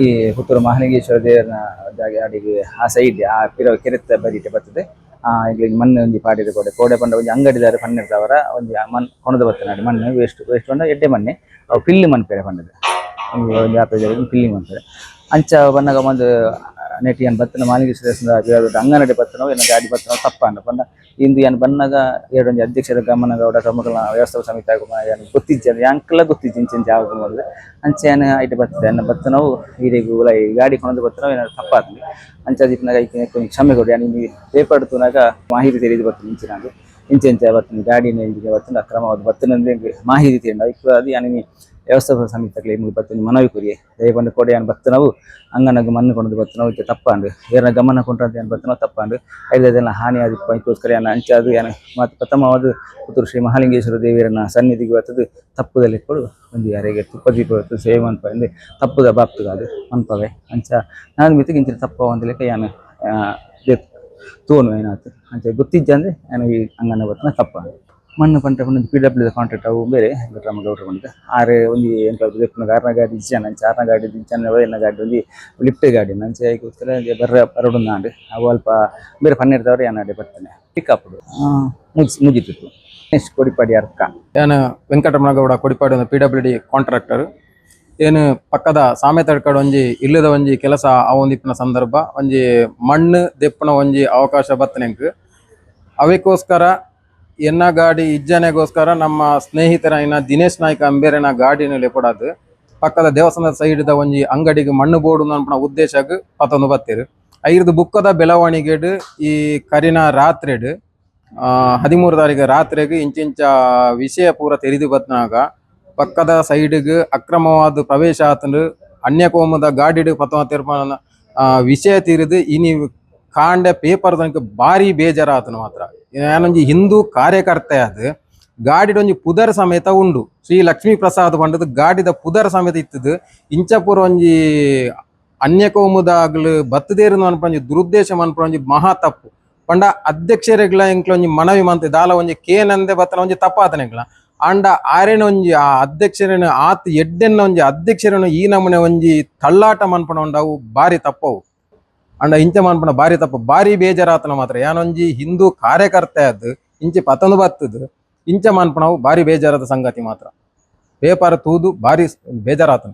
ಈ ಪುತ್ತೂರು ಮಹಾಲಿಂಗೇಶ್ವರ ದೇವರ ಜಾಗೆ ಅಡಿಗೆ ಆ ಸೈಡ್ ಆ ಪಿರ ಕೆರೆತ್ತ ಬರಿಟ್ ಬರ್ತದೆ. ಆ ಎಂಕ್ಲೆಗ್ ಮಣ್ಣು ಒಂಜಿ ಪಾಡಿದ ಕೋಡೆ ಕೋಡೆ ಪಂಡ ಒಂಜಿ ಅಂಗಡಿದಾರ ಪನ್ನೆರ್ದವರ ಒಂಜಿ ಮಣ್ಣ್ ಕೊನೊದು ಬತ್ತನಾಡಿ. ಮಣ್ಣು ವೇಸ್ಟ್ ವೇಸ್ಟ್ ಪಂಡ ಎಡ್ಡೆ ಮಣ್ಣೆ. ಅವು ಪಿಲ್ಲು ಮನ್ಪೆರೆ ಪಂಡದು ಒಂಜಿ ಒಂಜಿ ಆಪೆ ಜಾಗೆಡ್ ಪಿಲ್ಲಿಂಗ್ ಮನ್ಪೆರೆ. ಅಂಚ ಬನ್ನಗ ಒಂದು ನೆಟ್ ಯಾನ್ ಬತ್ತಿನ ಮಹಾಲಿಂಗೇಶ್ವರ ದೇವಸ್ಥಾನದ ಅಂಗನಡಿ ಬತ್ತಿನವು ಎನ್ನ ಗಾಡಿ ಬತ್ತಿನವು ತಪ್ಪಾಂಡ್. ಪಂಡ ಇಂದು ಯಾನ್ ಬನ್ನಗ ಏಡೊಂಜಿ ಅಧ್ಯಕ್ಷರ ಗಮನ ಗೌಡ ಮೊಕಲ್ನ ವ್ಯವಸ್ಥಾಪಕ ಸಮಿತಿ ಯಾನ್ ಗೊತ್ತಿಜ್ಜಿ, ಅದು ಯಾಂಕ್ಲ ಗೊತ್ತಿಜ್ಜಿ ಇಂಚ ಇಂಚ ಆವು. ಅಂಚ ಯಾನ್ ಐಟ್ ಬತ್ತಿದೆ. ಎನ್ನ ಬತ್ತಿನವು ಈಡೆಗ್ ಉಲಾಯಿ ಗಾಡಿ ಕೊನೊದು ಬತ್ತಿನವು ಏನಾದ್ರು ತಪ್ಪಾತ್ಂಡ್. ಅಂಚ ದಿಪ್ಪುನಗ ಐಕ್ ಒಂಜಿ ಕ್ಷಮೆ ಕೊಡಿ. ಯಾನ್ ಇನಿ ಪೇಪರ್ ತೂನಗ ಮಾಹಿತಿ ತೆರಿದ್ ಬತ್ತಿನ ಇಂಚಿನಂದು ಇಂಚ ಇಂಚ ಬತ್ತಿನ ಗಾಡಿನ ಇಂಚ ಬತ್ತಿನ ಅಕ್ರಮವಾದ್ ಬತ್ತಿನಂದು ಎಂಕ್ ಮಾಹಿತಿ ತೆರಿಂಡ್. ಐಕ್ ಅದು ಯಾನ್ ಇನಿ ವ್ಯವಸ್ಥಾಪಕ ಸಮಿತಿದಕ್ಲೆ ಮುಲ್ಪ ಬತ್ತಿನ ಮನವಿ ಕೊರಿಯೆ. ದಾಯೆ ಪಂಡ ಕೋಡೆ ಯಾನ್ ಬತ್ತಿನವು ಅಂಗನಗ್ ಮಣ್ಣು ಕೊನೊದು ಬತ್ತಿನವು ಇತ್ತೆ ತಪ್ಪಾಂಡ್. ಏರ್ನ ಗಮನ ಕೊಂಡ್ರಂತ ಯಾನ್ ಬತ್ತಿನವು ತಪ್ಪಾಂಡ್. ಐದೆಲ್ಲ ಹಾನಿ ಆದಿಪ್ಪ. ಐಕೋಸ್ಕರ ಯಾನ್ ಅಂಚಾದ್ ಯಾನ್ ಮಾತ ಪ್ರಥಮವಾದ್ ಪುತ್ತೂರು ಶ್ರೀ ಮಹಾಲಿಂಗೇಶ್ವರ ದೇವರನ ಸನ್ನಿಧಿಗೆ ಬತ್ತದು ತಪ್ಪುದಲ್ಲಿ ಕೊಡು ಒಂಜಿ ಯಾರಿಗೆ ತುಪ್ಪ ದೀಪ ಹೊತ್ತು ಸೇವೆ ಮನ್ಪಂದೆ ತಪ್ಪುದ ಬಾಪ್ತುಗಾದ್ ಮನ್ಪವೆ. ಅಂಚ ನಾನ್ ಮಿತ್ತ್ ಇಂಚಿನ ತಪ್ಪ ಲೆಕ್ಕ ಯಾನ್ ತೂನು ಏನಾತು ಅಂಚ ಗೊತ್ತಿಜ್ಜಂದ್ರೆ ಯಾನ್ ಈ ಅಂಗನ ಬತ್ತಿನ ತಪ್ಪಾಂಡ್. ಮಣ್ಣು ಪಂಡ ಒಂಜಿ PW contract ಅವು ಬೇರೆ ವೆಂಕಟರಾಮ ಗೌಡ್ರು ಪಂದ್ ಆರ್ ಒಂಜಿ ಎಂಕಲ್ ದೆಪ್ಪುನಗ ಆರ್ನ ಗಾಡಿ ಇಜ್ಜಾನ. ಅಂಚ ಆರ್ನ ಗಾಡಿ ಇಜ್ಜಾನ, ಎನ್ನ ಗಾಡಿ ಒಂಜಿ ಲಿಫ್ಟ್ ಗಾಡಿ. ಅಂಚ ಐಕೋಸ್ಕರ ಬರ್ರ ಬರೊಡುಂದಾಂಡ್. ಅವು ಅಲ್ಪ ಬೇರೆ ಪನ್ನೆರ್ದವ್ರು ಯಾನ್ ಅಡೆ ಬರ್ತೇನೆ ಪಿಕಪ್ ಮುಗಿಸ್ ಮುಗಿತಿತ್ತು. ನೆಕ್ಸ್ಟ್ ಕೊಡಿಪಾಡಿ ಅರ್ಕ. ಯಾನ್ ವೆಂಕಟರಮಣ ಗೌಡ ಕೊಡಿಪಾಡಿ, PWD contractor. ಏನು ಪಕ್ಕದ ಸಾಮೆತಡ್ಕಡ್ ಒಂಜಿ ಇಲ್ಲದ ಒಂಜಿ ಕೆಲಸ ಆವೊಂದಿಪ್ಪುನ ಸಂದರ್ಭ ಒಂಜಿ ಮಣ್ಣು ದೆಪ್ಪುನ ಒಂಜಿ ಅವಕಾಶ ಬತ್ತನೆಂಕ್. ಅವೆಕ್ಕೋಸ್ಕರ ಎನ್ನ ಗಾಡಿ ಇಜ್ಜನೆಗೋಸ್ಕರ ನಮ್ಮ ಸ್ನೇಹಿತರಾಯಿನ ದಿನೇಶ್ ನಾಯ್ಕ ಅಂಬೇರೆನ ಗಾಡಿನ ಲೆಪೊಡಾದ್ ಪಕ್ಕದ ದೇವಸ್ಥಾನದ ಸೈಡ್ದ ಒಂಜಿ ಅಂಗಡಿಗೆ ಮಣ್ಣು ಬೋಡು ಅನ್ಪುನ ಉದ್ದೇಶಗ್ ಪತೊಂದು ಬತ್ತೆರ್. ಐರ್ದ್ ಬುಕ್ಕದ ಬೆಳವಣಿಗೆಡ್ ಈ ಕರಿನ ರಾತ್ರೆಡ್ 13 ತಾರೀಕು ರಾತ್ರೆಗ್ ಇಂಚಿಂಚ ವಿಷಯ ಪೂರ ತೆರಿದು ಬತ್ನಾಗ ಪಕ್ಕದ ಸೈಡ್ಗ್ ಅಕ್ರಮವಾದ ಪ್ರವೇಶ ಆತಂಡು ಅನ್ಯ ಕೋಮದ ಗಾಡಿಡ್ ಪತೊಂದು ತೀರ್ಮಾನ ವಿಷಯ ತೀರಿದು ಇನಿ ಕಾಂಡೆ ಪೇಪರ್ ತನಕ ಬಾರಿ ಬೇಜಾರಾತನು ಮಾತ್ರ. ಯಾನೊಂಜಿ ಹಿಂದೂ ಕಾರ್ಯಕರ್ತೆ ಆದ್ ಗಾಡಿಡ್ ಒಂಜಿ ಪುದರ್ ಸಮೇತ ಉಂಡು, ಶ್ರೀ ಲಕ್ಷ್ಮೀ ಪ್ರಸಾದ್ ಪಂಡದು ಗಾಡಿದ ಪುದರ್ ಸಮೇತ ಇತ್ತದು. ಇಂಚಪುರ ಒಂಜಿ ಅನ್ಯ ಕೋಮುದಾಗ್ಲು ಬತ್ತದೇರು ಅನ್ಪಂಜಿ ಒಂಜಿ ದುರುದ್ದೇಶ ಮನ್ಪುನ ಒಂಜಿ ಮಹಾ ತಪ್ಪು. ಪಂಡ ಅಧ್ಯಕ್ಷರೆಗ್ಲ ಎಂಕ್ಲ ಒಂಜಿ ಮನವಿ ಮಂತ್ ದಾಲ ಒಂಜಿ ಕೇನಂದೆ ಬತ್ತನ ಒಂಜಿ ತಪ್ಪಾತನ ಎಂಕ್ಲ. ಆಂಡ ಆರೆನ ಒಂಜಿ ಆ ಅಧ್ಯಕ್ಷರೆನ ಆತ್ ಎಡ್ಡೆನ್ನ ಒಂಜಿ ಅಧ್ಯಕ್ಷರನ್ನು ಈ ನಮೂನೆ ಒಂಜಿ ತಳ್ಳಾಟ ಮನ್ಪುನ ಉಂಡು, ಅವು ಬಾರಿ ತಪ್ಪವು. ಅಂಡ ಇಂಚ ಮನ್ಪುನ ಬಾರಿ ತಪ್ಪು, ಬಾರಿ ಬೇಜಾರಾತನ ಮಾತ್ರ. ಯಾನೊಂಜಿ ಹಿಂದೂ ಕಾರ್ಯಕರ್ತೆ ಆದ್ ಇಂಚಿ ಪತೊಂದು ಬತ್ತದು ಇಂಚ ಮನ್ಪುನವು ಬಾರಿ ಬೇಜಾರದ ಸಂಗತಿ ಮಾತ್ರ. ಪೇಪರ್ ತೂದು ಬಾರಿ ಬೇಜಾರಾತನ.